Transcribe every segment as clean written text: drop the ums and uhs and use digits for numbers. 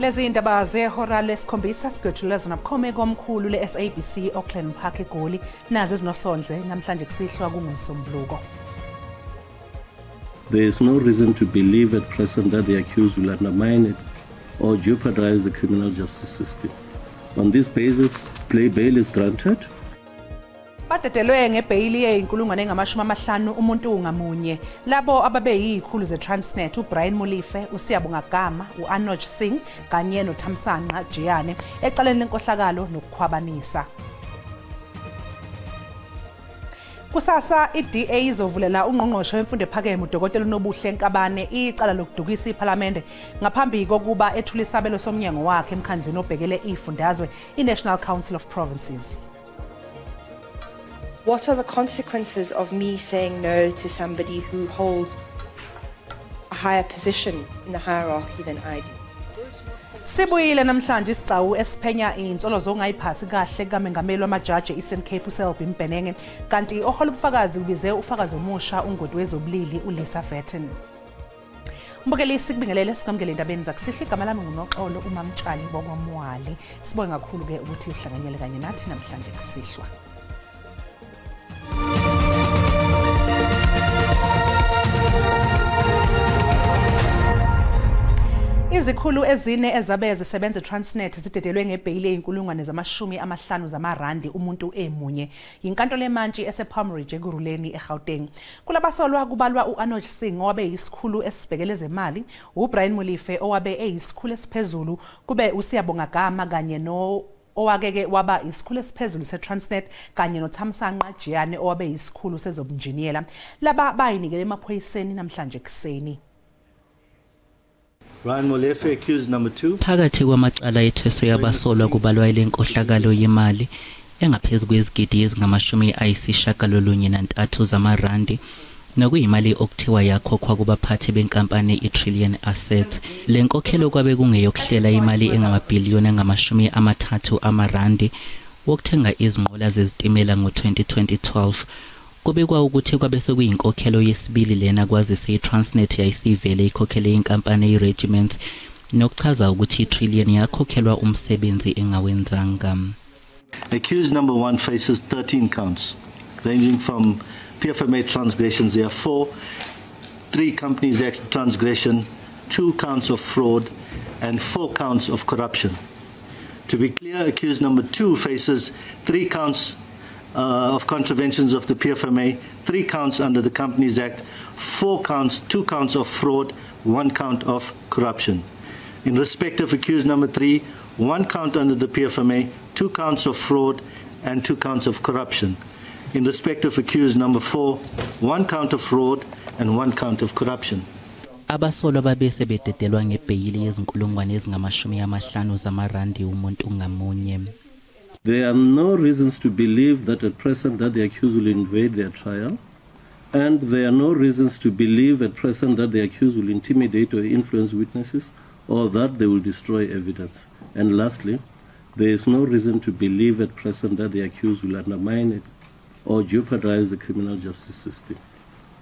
Lezi indaba zehora lesikhombisa sigwetshulwa zona bukhome komkhulu le-SABC Auckland Park eGoli, nazi ezinosondle namhlanje kusihlwa kungoMsombuluko. There is no reason to believe at present that the accused will undermine it or jeopardize the criminal justice system. On this basis, bail is granted. Badedelwe ngebheyili yeyinkulungwane engama-50 umuntu ngamunye. Labo ababeyizikhulu ze-Transnet uBrian Molefe, uSiyabonga Gama, u-Anoj Singh kanye noThamsanqa Jiyane ecaleni lenkohlakalo nokukhwabanisa. Kusasa i-DA izovulela ungqongqoshe wemfundo ephakeme uDokotela uNobuhle Nkabane icala lokudukisa iPhalamende ngaphambi kokuba ethule isabelo somnyango wakhe emkhandlwini obhekele ifundazwe i-National Council of Provinces. What are the consequences of me saying no to somebody who holds a higher position in the hierarchy than I do? Sibuyile namhlanje isigcawu esiphenya insolo zongayiphathi kahle kamengameli wamajaji e-Eastern Cape uSelby Mbenenge, kanti ohola ubufakazi ubize ufakazi omusha ungoti wezobulili uLisa Vetten. Mbukeli, sikubingelele sikamukele endabeni zakusihlwa. Igama lami nguNoxolo uMamtshali wakwaMwali. Sibonge kakhulu ke ukuthi uhlanganyele kanye nathi namhlanje kusihlwa. Izikhulu ezine ezabe zisebenza eTransnet zidedelwe ngebheyili eyinkulungwane zama-50 zamarandi umuntu emunye yinkantolo emantshi esePalm Ridge eKurhuleni eGauteng. Kulabasolwa kubalwa u-Anoj Singh owabe eyisikhulu esibhekele zemali, uBrian Molefe owabe eyisikhulu esiphezulu, kube uSiyabonga Gama kanye no owakeke waba isikhulu esiphezulu seTransnet kanye noThamsanqa Jiyane owabe isikhulu sezobunjiniyela. Laba bayinikele emaphoyiseni namhlanje ekuseni. Brian Molefe, accused number 2. Phakathi kwamacala ethweswe yabasolwa kubalwa ilenkohlakalo yemali engaphezu kwezigidi ezingama-93 zamarandi, nokuyimali okuthiwa yakhokhwa kubaphathi benkampani i-Trillion Assets. Le nkokhelo kwabe kungeyokuhlela imali engamabhiliyoni angama-30 amarandi wokuthenga izinqola zezitimela ngo-2012. Kubikwa ukuthi kwabe sekuyinkokhelo yesibili lena, kwazise i-Transnet yayisivele ikhokhele inkampani i-Regiments, nokuchaza ukuthi i-Trillion yakhokhelwa umsebenzi engawenzanga. Accused number 1 faces 13 counts, ranging from PFMA transgressions, there are 4, 3 Companies Act transgression, 2 counts of fraud, and 4 counts of corruption. To be clear, accused number 2 faces 3 counts of contraventions of the PFMA, 3 counts under the Companies Act, 4 counts, 2 counts of fraud, 1 count of corruption. In respect of accused number 3, 1 count under the PFMA, 2 counts of fraud, and 2 counts of corruption. In respect of accused number 4, 1 count of fraud and 1 count of corruption. Abasolwa babese bededelwa ngebheyili yezinkulungwane ezingama-50 zamarandi umuntu ngamunye. There are no reasons to believe that at present that the accused will invade their trial, and there are no reasons to believe at present that the accused will intimidate or influence witnesses or that they will destroy evidence. And lastly, there is no reason to believe at present that the accused will undermine it or jeopardize the criminal justice system.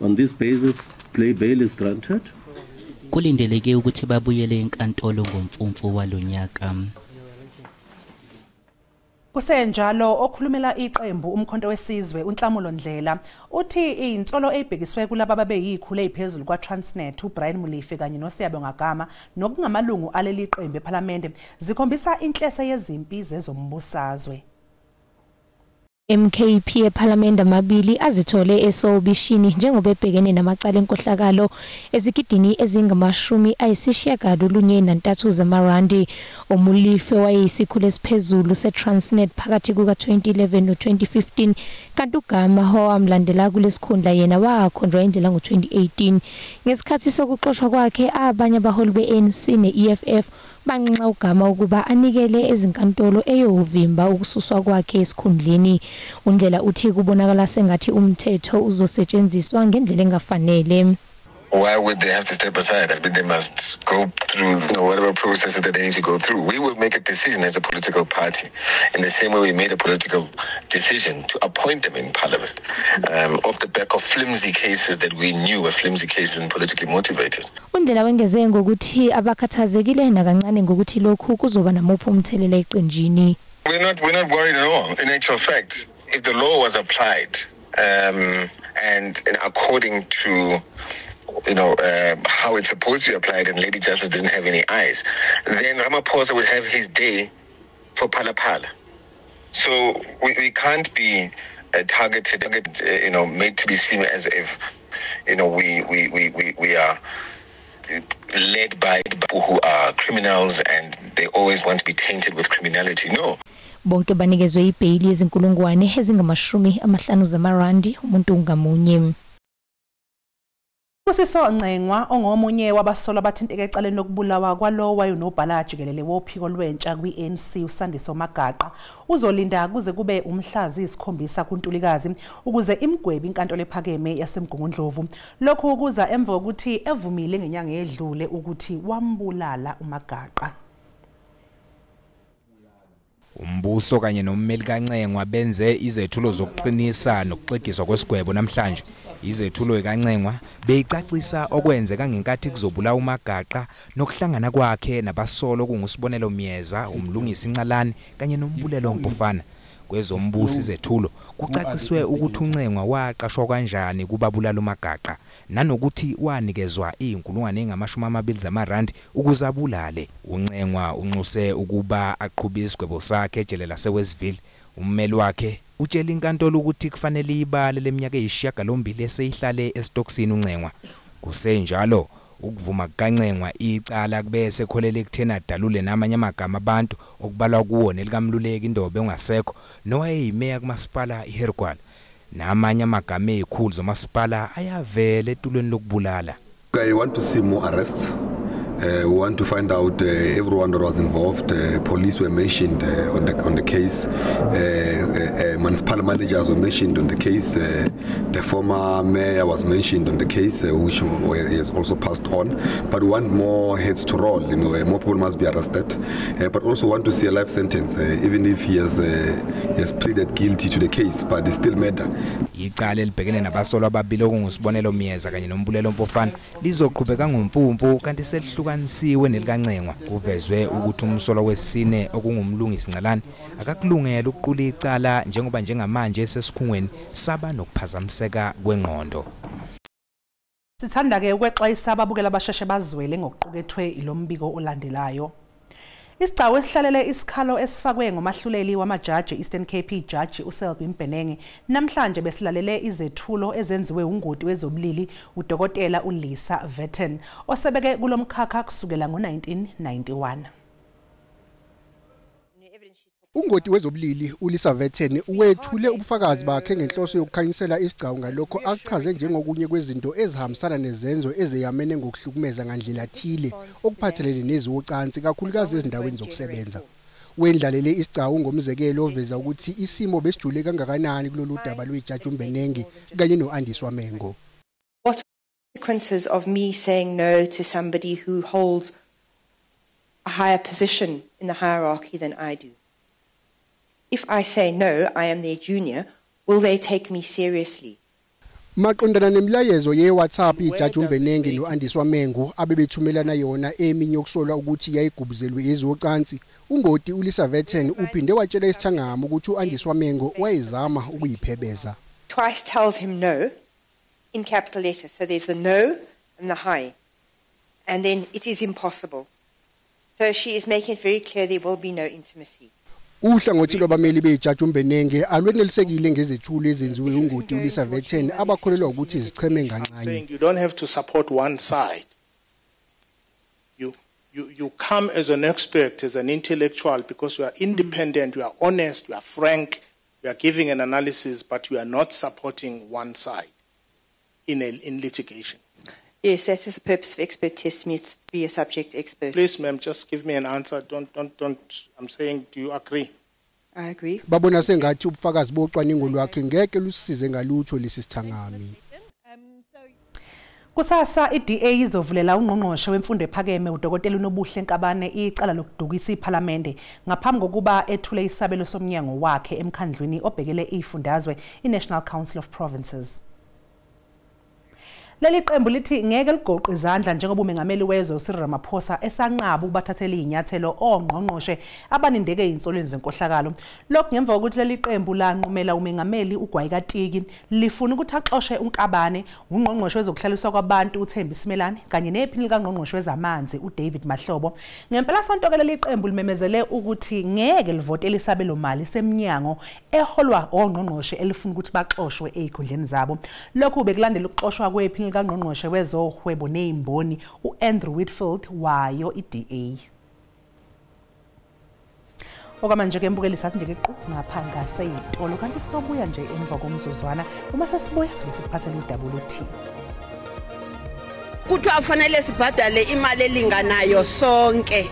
On this basis, bail is granted. Kulindeleke ukuthi babuyele enkantolo ngomfumfu walonyaka. Kusenjalo, okhulumela iqembu Umkhonto weSizwe uNhlamulo Ndlela uthi insolo eyibhekiswe kulaba ababeyikhulu eziphezulu kwaTransnet uBrian Molefe kanye noSiyabonga Gama nokungamalungu aleli qembu ePhalamende zikhombisa inhlese yezimpi zezombusazwe. MKP ePhalamende amabili azithole esobishini njengoba ebhekene namacala enkohlakalo ezigidini ezingama-93 zamarandi. UMolefe wayeyisikhulu esiphezulu seTransnet phakathi kuka-2011 no-2015, kanti uGama owamlandela kulesikhundla yena wakhonjwa indlela ngo-2018. Ngesikhathi sokuxoshwa kwakhe, abanye abaholi be-ANC ne-EFF banxenxa uGama ukuba anikele ezinkantolo eyovimba ukususwa kwakhe esikhundleni. UNdlela uthi kubonakala sengathi umthetho uzosetshenziswa ngendlela engafanele. Why would they have to step aside? I mean, they must go through whatever processes that they need to go through. We will make a decision as a political party, in the same way we made a political decision to appoint them in parliament, off the back of flimsy cases that we knew were flimsy cases and politically motivated. UNdlela wengeze ngokuthi abakhathazekile nakancane ngokuthi lokhu kuzoba namuphi umthelela eqenjini. We're not worried at all. In actual fact, if the law was applied and according to how it's supposed to be applied, and Lady Justice didn't have any eyes, then Ramaphosa would have his day for Phala Phala. So we can't be targeted, made to be seen as if, we are led by people who are criminals and they always want to be tainted with criminality. No. Bonke banikezwe ibheyili yezinkulungwane ezingama-50 zamarandi umuntu ngamunye. Sibusiso Ncengwa ongomunye wabasolwa abathinteka ecaleni lokubulawa kwalowo wayunobhala jikelele wophiko lwentsha kwi-ANC uSandiso Magaqa uzolinda kuze kube umhla ziyisikhombisa kuNtulikazi ukuze imgwebe inkantolo ephakeme yaseMgungundlovu. Lokhu kuza emva kokuthi evumile ngenyanga edlule ukuthi wambulala uMagaqa. Umbuso kanye nommeli kaNcengwa benze izethulo zokuqinisa nokuxegiswa kwesigwebo namhlanje. Izethulo kaNcengwa beyicacisa okwenzeka ngenkathi kuzobulawa uMagaqa nokuhlangana kwakhe nabasolo kunguSibonelo Myeza, uMlungisi Ncalane kanye noMbulelo Mpofana. Kwezombuso izethulo kucaciswe ukuthi uNcengwa waqashwa kanjani kubabulala uMagaqa nanokuthi wanikezwa izinkulungwane ezingama-20 zamarandi ukuze abulale. uNcengwa unxuse ukuba aqhube isigwebo sakhe ejele laseWestville. Ummeli wakhe utshela inkantolo ukuthi kufanele ibale leminyaka eyi-8 eseyihlale esitokisini uNcengwa. Kusenjalo ukuvuma kukaNcengwa icala kubese kholele ekutheni adalule namanye amagama abantu okubalwa kuwo nelikaMluleki Ndobe ongasekho nowayeyimeya kumasipala iHerkwala. Namanye amagama ezikhulu zomasipala ayavela etulweni lokubulala. I want to see more arrests. We want to find out everyone that was involved. Police were mentioned on the case. Municipal managers were mentioned on the case. The former mayor was mentioned on the case, which has also passed on. But we want more heads to roll. More people must be arrested. But also want to see a life sentence, even if he has pleaded guilty to the case, but it's still murder. Icala elibhekene nabasolwa ababili okunguSibonelo Myeza kanye noMbulelo Mpofana lizoqhubeka ngomfumfu kanti selihlukanisiwe nelikaNcengwa. Kuvezwe ukuthi umsolwa wesine okunguMlungisi Ncalane akakulungela ukuqula icala njengoba njengamanje esesikhungweni saba nokuphazamiseka kwengqondo. Sithanda ke ukwexwayisa ababukela abasheshe bazwele ngokuqukethwe ilombiko olandelayo. Isigcawu esihlalele isikhalo esifakwe ngomahluleli wamajaji Eastern Cape Jaji uSelby Mbenenge namhlanje besilalele izethulo ezenziwe ungoti wezobulili uDokotela uLisa Vetten osebeke kulomkhakha kusukela ngo-1991. Ungoti wezobulili uLisa Vetten wethule ubufakazi bakhe ngenhloso yokukhanyisela isigcawu ngalokho akuchaze njengokunye kwezinto ezihambisana nezenzo ezeyamene ngokuhlukumeza ngandlela thile okuphathelene nezocansi kakhulukazi ezindaweni zokusebenza. Wendlalele isigcawu ngomzekelo oveza ukuthi isimo besijule kangakanani kulolu daba lwejaji uMbenenge kanye no-Andiswa Mengo. What are the consequences of me saying no to somebody who holds a higher position in the hierarchy than I do? If I say no, I am their junior, will they take me seriously? Maqondana nemilayezo ye-WhatsApp ijaji uMbenenge no-Andiswa Mengo abebethumelana yona eminye yokusolwa ukuthi yayigubuzelwe ezocansi, ungoti uLisa Vetten uphinde watshela isithangami ukuthi u-Andiswa Mengo wayezama ukuyiphebeza. Twice tells him no in capital letters. So there's the no and the hi. And then it is impossible. So she is making it very clear there will be no intimacy. Uhlangothi lwabameli bejaji uMbenenge alwenelisekile ngezethulo ezenziwe ungoti uLisa Vetten abakholelwa ukuthi zicheme nganxanye. You don't have to support one side. You come as an expert, as an intellectual, because you are independent, you are honest, you are frank, you are giving an analysis, but you are not supporting one side in litigation. Yes, that is the purpose of expert testimony, it's to be a subject expert. Please, ma'am, just give me an answer. Don't. I'm saying, do you agree? I agree. Babona sengathi ubufakazi bocwaningo lwakhe ngeke lusize ngalutho lesi sithangami. Kusasa iDA izovulela ungqongqoshe wemfundo ephakeme uDokotela uNobuhle Nkabane icala lokudukisa iPhalamende ngaphambi kokuba ethule isabelo somnyango wakhe emkhandlwini obhekele ifundazwe iNational Council of Provinces. Leli qembu lithi ngeke ligoqe izandla njengoba umengameli wezwe uCyril Ramaphosa esanqaba ukubathathela izinyathelo ongqongqoshe abanindeke izinsolweni zenkohlakalo. Lokhu ngemva kokuthi leli qembu lanqumela umengameli uGwayi Katiki lifuna ukuthi axoshe uNkabane, ungqongqoshe wezokuhlaliswa kwabantu uThembi Simelane kanye nephini likangqongqoshe wezamanzi uDavid Mahlobo. Ngempela sonto ke leli qembu limemezele ukuthi ngeke livotele isabelo mali semnyango eholwa ongqongqoshe elifuna ukuthi baxoshwe ezikhundleni zabo. Lokhu bekulandela ukuxoshwa kwephini kangqongqoshe wezohwebo nezimboni uAndrew Whitfield wayo iDA. Okwamanje ke mbukeli sathi nje ke ngapha ngaseyitolo kanti sobuya nje emva komzuzwana uma sesibuya sibe sikuphathela udaba oluthi kuthiwa kufanele sibhadale imali elinganayo sonke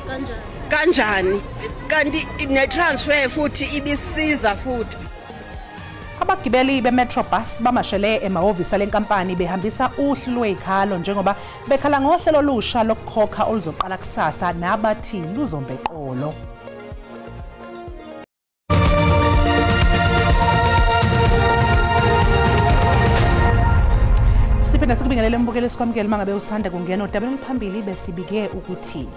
kanjani kanti ne-transfer futhi ibisiza futhi. Abagibeli beMetrobus bamashele emahhovisi alenkampani behambisa uhlu lwezikhalo njengoba bekhala ngohlelo olusha lokukhokha oluzoqala kusasa nabathi luzombeqolo. Siphinde sikubingelele mbukeli sikwamukele mangabe usanda kungena odabeni phambili besibike ukuthi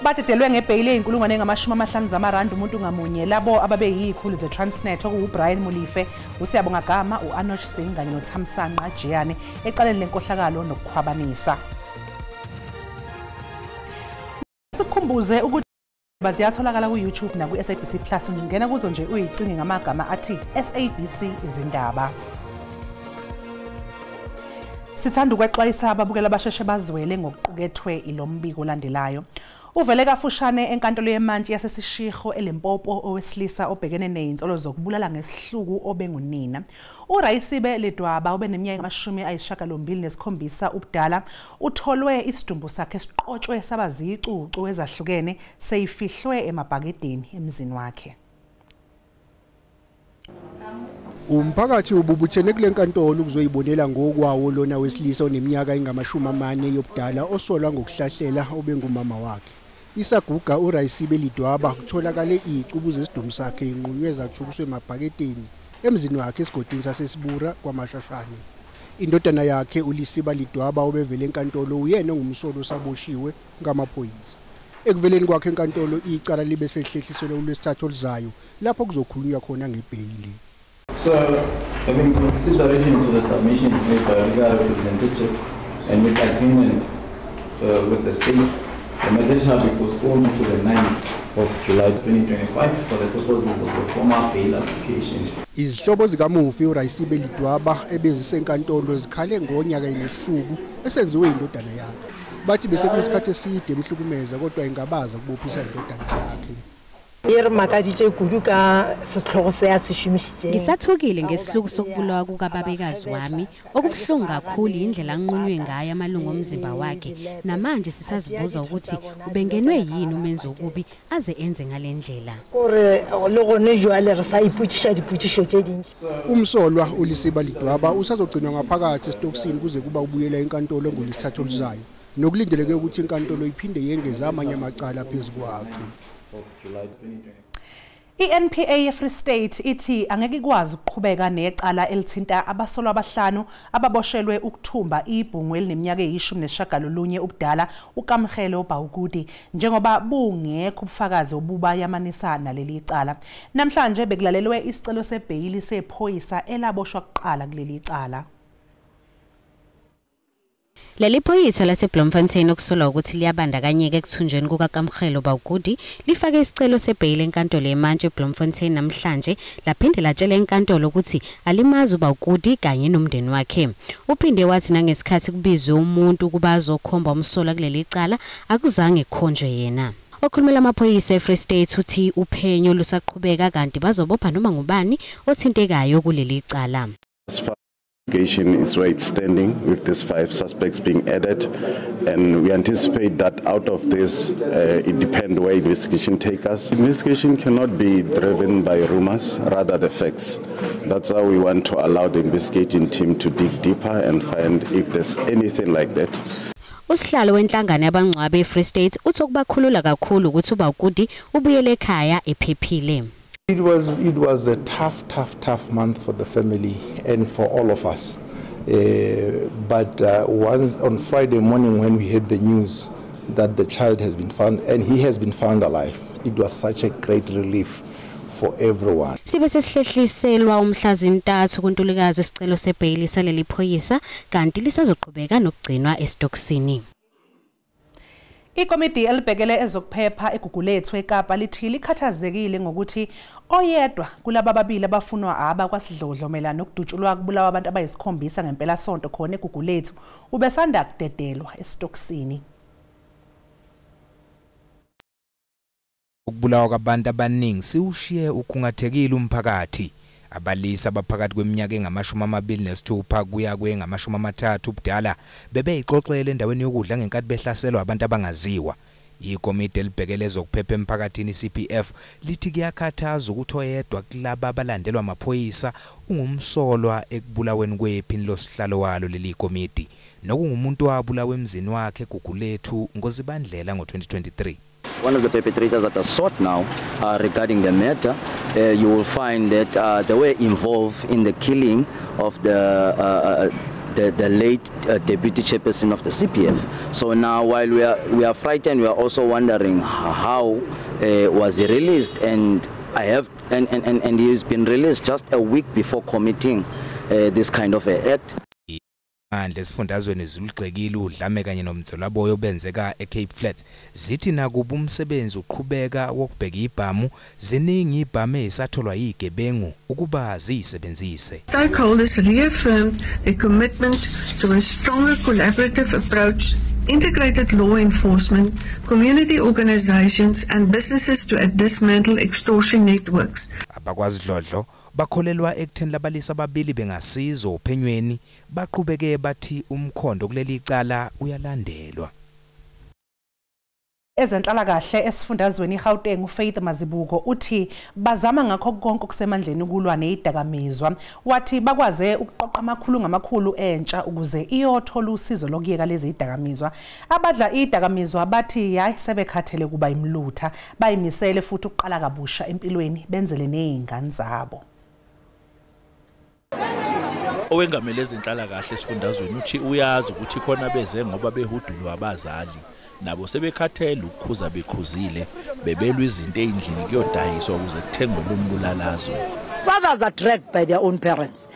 badedelwe ngebheyili eyinkulungwane engama-50 zamarandi umuntu ngamunye labo ababeyizikhulu zeTransnet okuwuBrian Molefe, uSiyabonga Gama, u-Anosh Singh kanye noThamsanqa Jiyane ecaleni lenkohlakalo nokukhwabanisa. Sikhumbuze ukuthi ziyatholakala ku-YouTube naku-SABC Plus, ungena kuzo nje uyicinge ngamagama athi SABC Izindaba. Sithanda ukwexwayisa ababukeli abasheshe bazwele ngokuqukethwe ilombiko olandelayo. Uvele kafushane enkantolo yemantshi yaseSishiho eLimpopo owesilisa obhekene nezinsolo zokubulala ngesihluku obengunina. URayisibe Ledwaba obeneminyaka 87 ubudala utholwe isidumbu sakhe siqotshwe saba zicucu ezahlukene seyifihlwe emabhakedeni emzini wakhe. Umphakathi ububuthene kule nkantolo ukuzoyibonela ngokwawo lona wesilisa oneminyaka engama-40 yobudala osolwa ngokuhlahlela obengumama wakhe. Isaguga uRayisibe Ledwaba kutholakale izicubu zesidumbu sakhe inqunywe zajukuswe emabhaketeni emzini wakhe esigodini saseSibura kwaMashashane. Indodana yakhe uLisiba Ledwaba obevele enkantolo uyena ongumsolo osaboshiwe ngamaphoyisa. Ekuveleni kwakhe enkantolo icala libe sehlehliselwe uLwesithathu oluzayo lapho kuzokhulunywa khona ngebheyili. So, having consideration to the submissions made by legal representative and with agreement with the state, the matter shall be postponed to the 9th of July 2025 for the purposes of the formal bail application. Izihlobo zikamufi uRayisibe Ledwaba ebezisenkantolo zikhale ngonyaka enesihluku esenziwe indodana yakhe. Bathi bese kunesikhathi eside emhlukumeza kodwa ingabaza kubophisa indodana yakhe. Ngisathukile ngesihluku sokubulawa kukababekazi wami. Okubuhlungu kakhulu indlela anqunywe ngayo amalungu omzimba wakhe. Namanje sisazibuza ukuthi ubengenwe yini umenzi wokubi aze enze ngale ndlela. Umsolwa uLisiba Ledwaba usazogcinwa ngaphakathi esitokisini kuze kuba ubuyela enkantolo ngolwesithathu oluzayo. Nokulindeleke ukuthi inkantolo iphinde yengeze amanye amacala phezu kwakhe. I-NPA ye-Free State ithi angeke ikwazi ukuqhubeka necala elithinta abasolwa abahlanu ababoshelwe ukuthumba ibhungu elineminyaka eyi-19 ubudala uKamogelo Baukudi njengoba bungekho ubufakazi obubayamanisa naleli cala. Namhlanje bekulalelwe isicelo sebheyili sephoyisa elaboshwa kuqala kuleli cala. Leli phoyisa laseBloemfontein okusolwa ukuthi liyabandakanyeka ekuthunjweni kukaKamogelo Baukudi lifake isicelo sebheyili enkantolo yemantshi eBloemfontein namhlanje, laphinde latshela enkantolo ukuthi alimazi uBaukudi kanye nomndeni wakhe. Uphinde wathi nangesikhathi kubizwe umuntu ukuba azokhomba umsolwa kuleli cala akuzange kukhonjwe yena. Okhulumela amaphoyisa eFree State uthi uphenyo lusaqhubeka kanti bazobopha noma ngubani othintekayo kuleli cala. Investigation is where it's standing with these 5 suspects being added, and we anticipate that out of this, it depends where investigation takes us. Investigation cannot be driven by rumors, rather the facts. That's how we want to allow the investigating team to dig deeper and find if there's anything like that. Usihlalo wenhlangano yabangcwabe eFree State uthi okubakhulula kakhulu ukuthi uBawukudi ubuyele ekhaya ephephile. It was a tough month for the family and for all of us. But once on Friday morning when we heard the news that the child has been found, and he has been found alive, it was such a great relief for everyone. Sibe sesihlehliselwa umhla zintathu kuNtulikazi isicelo sebheyili saleli phoyisa kanti lisazoqhubeka nokugcinwa esitokisini. Ikomidi elibhekele ezokuphepha eGugulethu eKapa lithi likhathazekile ngokuthi oyedwa kulaba ababili abafunwa aba kwasidlodlo melana nokudutshulwa kubulawa abantu abayisikhombisa ngempela sonto khona eGugulethu ubesanda kudedelwa esitokisini. Ukubulawa kwabantu abaningi siwushiye ukhungathekile umphakathi. Abalisa abaphakathi kweminyaka engama-26 kuya kwengamashumi-3 ubudala bebeyixoxele endaweni yokudla ngenkathi behlaselwa abantu abangaziwa. Ikomidi elibhekele ezokuphepha emphakathini CPF lithi kuyakhathaza ukuthi oyedwa kulaba abalandelwa amaphoyisa ungumsolwa ekubulaweni kwephini losihlalo walo leli komidi nokungumuntu owabulawa emzini wakhe eGugulethu ngoZibandlela ngo-2023. One of the perpetrators that are sought now regarding the matter, you will find that they were involved in the killing of the late deputy chairperson of the CPF. So now, while we are frightened, we are also wondering how was he released, and and he's been released just a week before committing this kind of an act. Mandla esifundazweni zilugxekile udlame kanye nomdzolaboyo obenzeka eCape Flats zithi nakuba umsebenzi uqhubeka wokubheka ibhamu ziningi ibhamu ezisatholwa yigebengu ukuba ziyisebenzise. Stakeholders reaffirmed their commitment to a stronger collaborative approach, integrated law enforcement, community organizations and businesses to dismantle extortion networks. Abakwasidlodlo bakholelwa ekutheni labalisa ababili bengasizo uphenyweni baqhubeke bathi umkhondo kuleli icala uyalandelwa. Ezenhlalakahle esifundazweni iGauteng uFaith Mazibuko uthi bazama ngakho konke okusemandleni ukulwa nezidakamizwa. Wathi bakwaze ukuqoqa amakhulu ngamakhulu entsha ukuze iyothola usizo lokuyeka lezi zidakamizwa. Abadla izidakamizwa bathi hayi sebekhathele kuba imlutha, bayimisele futhi ukuqala kabusha empilweni benzele nezingane zabo. Owengamele ezenhlalakahle esifundazweni uthi uyazi ukuthi khona beze ngoba behudulwa abazali nabo sebekhathele ukukhuza bekhuzile bebelwa izinto endlini kuyodayiswa ukuze kuthengwe lombulalazwe. Others are dragged by their own parents,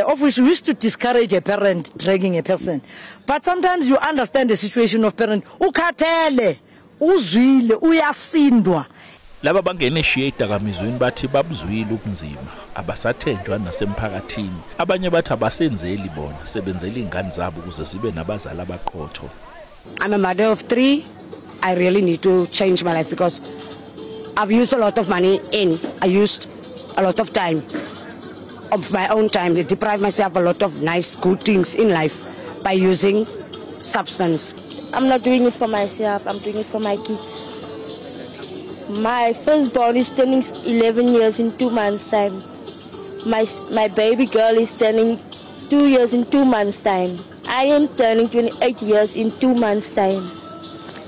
of which we used to discourage a parent dragging a person, but sometimes you understand the situation of parent. Ukhathele, uzwile, uyasindwa. Laba bangene eshiye idakamizweni bathi babuzwile ubunzima abasathenjwa nasemphakathini. Abanye bathi abasenzeli bona sebenzela izingane zabo ukuze zibe nabazali abaqotho. I'm a mother of 3. I really need to change my life because I've used a lot of money and I used a lot of time, of my own time. I deprive myself a lot of nice, good things in life by using substance. I'm not doing it for myself, I'm doing it for my kids. My firstborn is turning 11 years in 2 months' time. My baby girl is turning 2 years in 2 months' time. I am turning 28 years in 2 months' time.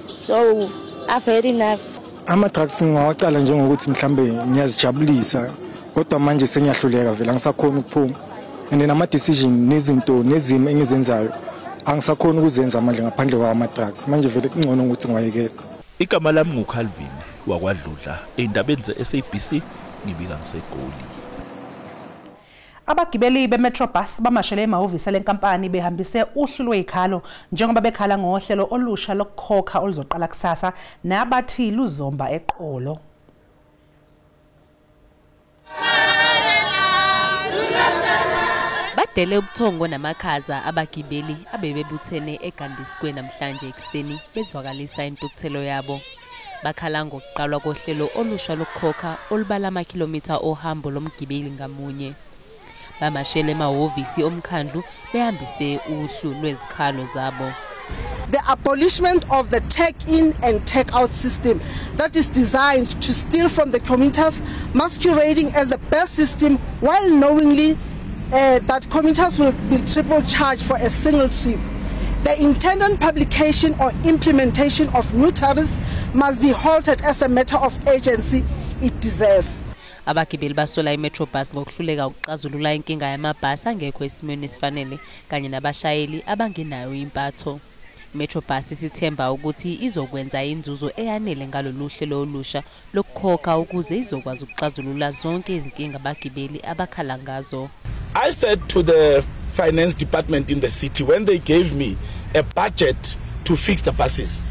So I've had enough. Ama-drugs ngawaqala njengokuthi mhlambe ngiyazijabulisa kodwa manje sengiyahluleka vele angisakhoni ukuphuma. And then ama-decision nezinto nezimo engizenzayo angisakhoni ukuzenza manje ngaphandle kwama-drugs. Manje vele kungcono ukuthi ngiwayekele. Igama lami nguCalvin wakwaDludla endabeni ze-SABC ngibika ngiseGoli. Abagibeli beMetrobus bamashele emahhovisi alenkampani behambise uhlu lwezikhalo njengoba bekhala ngohlelo olusha lokukhokha oluzoqala kusasa nabathi luzomba eqolo. Badele ubuthongo namakhaza abagibeli abebebuthene eGandhi Square namhlanje ekuseni bezwakalisa intukuthelo yabo. Bakhala ngokuqalwa kohlelo olusha lokukhokha olubala amakhilomitha ohambo lomgibeli ngamunye. Bamashele emahhovisi omkhandlu behambise uhlu lwezikhalo zabo. The abolishment of the take-in and take-out system that is designed to steal from the commuters, masquerading as the best system while knowingly that commuters will be triple charged for a single trip. The intended publication or implementation of new tariffs must be halted as a matter of urgency it deserves. Abagibeli basola iMetrobus ngokuhluleka ukuxazulula inkinga yamabhasi angekho esimweni esifanele kanye nabashayeli abangenayo impatho. Metrobus isithemba ukuthi izokwenza inzuzo eyanele ngalolu hlelo olusha lokukhokha ukuze izokwazi ukuxazulula zonke izinkinga abagibeli abakhala ngazo. I said to the finance department in the city when they gave me a budget to fix the buses,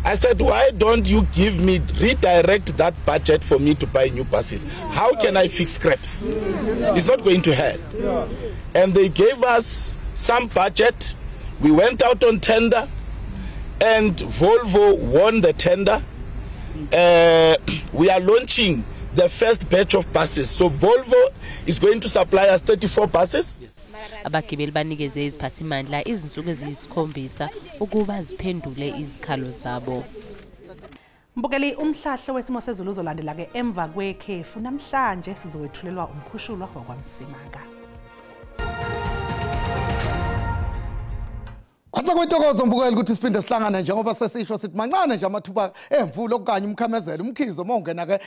I said, why don't you give me, redirect that budget for me to buy new buses? How can I fix scraps? It's not going to help. And they gave us some budget. We went out on tender and Volvo won the tender. We are launching the first batch of buses. So Volvo is going to supply us 34 buses. Abagibeli banikeze iziphathimandla izinsuku eziyisikhombisa ukuba ziphendule izikhalo zabo. Mbukeli, umhlahlo wesimo sezulu uzolandela ke emva kwekhefu. Namhlanje sizowethulelwa umkhushulwa wakwaMsimanga. Kwaze kuyintokozo mbukeli ukuthi siphinde sihlangane njengoba sesisho sithi mancane nje amathuba emvula okanye umkhamezelo umkhizo mawungena ke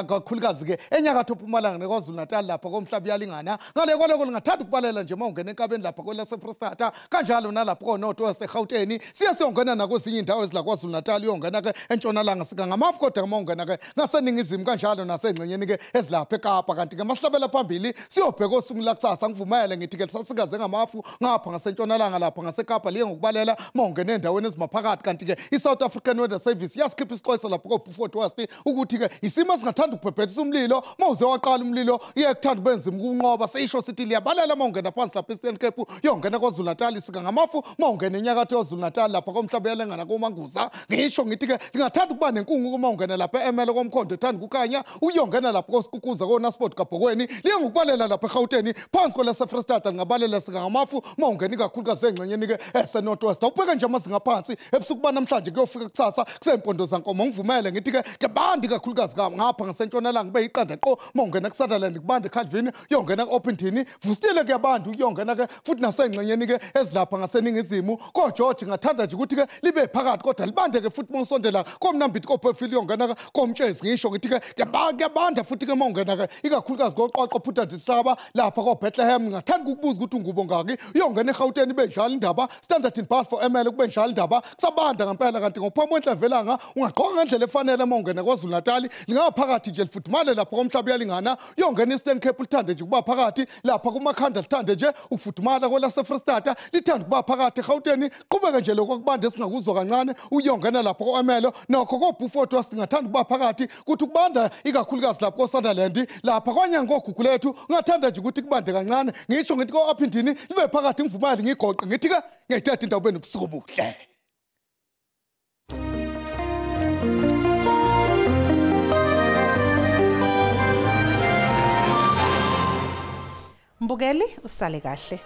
kakhulukazi ke enyakatho Mpumalanga neKwaZulu Natal lapha komhlaba uyalingana ngale kwaloko lingathanda ukubalela nje mawungena enkabeni lapha kwelaseFrostata kanjalo nalapho koNorth West eGauteng siye siyongena nakwezinye indawo ezila KwaZulu Natal uyongena ke entshonalanga sika ngamafu kodwa mawungena ke ngaseningizimu kanjalo nasengxenyeni ke ezilapha eKapa kanti ke masihlabela phambili siyobheka osuku lakusasa ngivumele ngithi ke sasikaze ngamafu ngapha ngasentshonalanga lapha ngaseKapa ngokubalela mawungena endaweni ezimaphakathi kanti ke iSouth African Weather Service yasikhipha isixwayiso lapho koBeaufort West ukuthi ke isimo singathanda ukubhebhethisa umlilo mawuze waqala umlilo iyekuthanda ubenzima ukunqoba sisho sithi liyabalela mawungena phansi lapha eEastern Cape yongena KwaZulu Natal sika ngamafu mawungena enyakatho yaKwaZulu Natal lapha komhlaba uyalengana koManguza ngisho ngithi ke lingathanda ukuba nenkungu uma ungena lapha eMele komkhondo ethanda ukukhanya uyongena lapho koSikukuza koNasport kaBhokweni liye ngokubalela lapha eGauteng phansi kwelaseFrostata lingabalela sika ngamafu mawungena ikakhulukazi engxenyeni ke North West. Awubheke nje amazinga phansi ebusuku banamhlanje kuyofika kusasa kusempondo zankomo ngivumele ngithi ke kebandi kakhulukazi ngapha ngasentshonalanga kube iqanda qo mawungena kuSutherland kubande Calvin uyongena kuOpington vusitile kuyabantu uyongena ke futhi nasengxenyeni ke ezilapha ngaseningizimu koGeorge ngathanda nje ukuthi ke libe phakathi kodwa libande ke futhi mawusondela koMnambithi koPhefile uyongena koMtshezi ngisho ngithi ke kuyabanda futhi ke mawungena ke ikakhulukazi koQoqo Phutha lapha koBethlehem ngathanda ukubuza ukuthi ungubo ngaki uyongena eGauteng ibe njalo indaba Standard in Balfour ML kube njalo indaba kusabanda ngempela kanti ngophuma enhlavelanga ungagqoka ngendlela efanele uma ungena KwaZulu Natal lingaphakathi nje lifudumale lapha komhlaba uyalingana uyongena Eastern Cape lithande nje kuba phakathi lapha kumakhanda lithande nje ukufudumala kwelaseFrostata lithande kuba phakathi eGauteng qhubeke nje lokho kubanda esingakuzwa kancane uyongena lapha koMelo nokho koBeaufort West ngathanda kuba phakathi kuthi kubanda ikakhulukazi lapha koSutherland lapha kwanyanga koGugulethu ungathanda nje ukuthi kubande kancane ngisho ngithi ko-Upington libe phakathi ngivumale ngigoqe ngithi ke ngiyithatha indawo benobusuku obuhle. Mbukeli, usale kahle.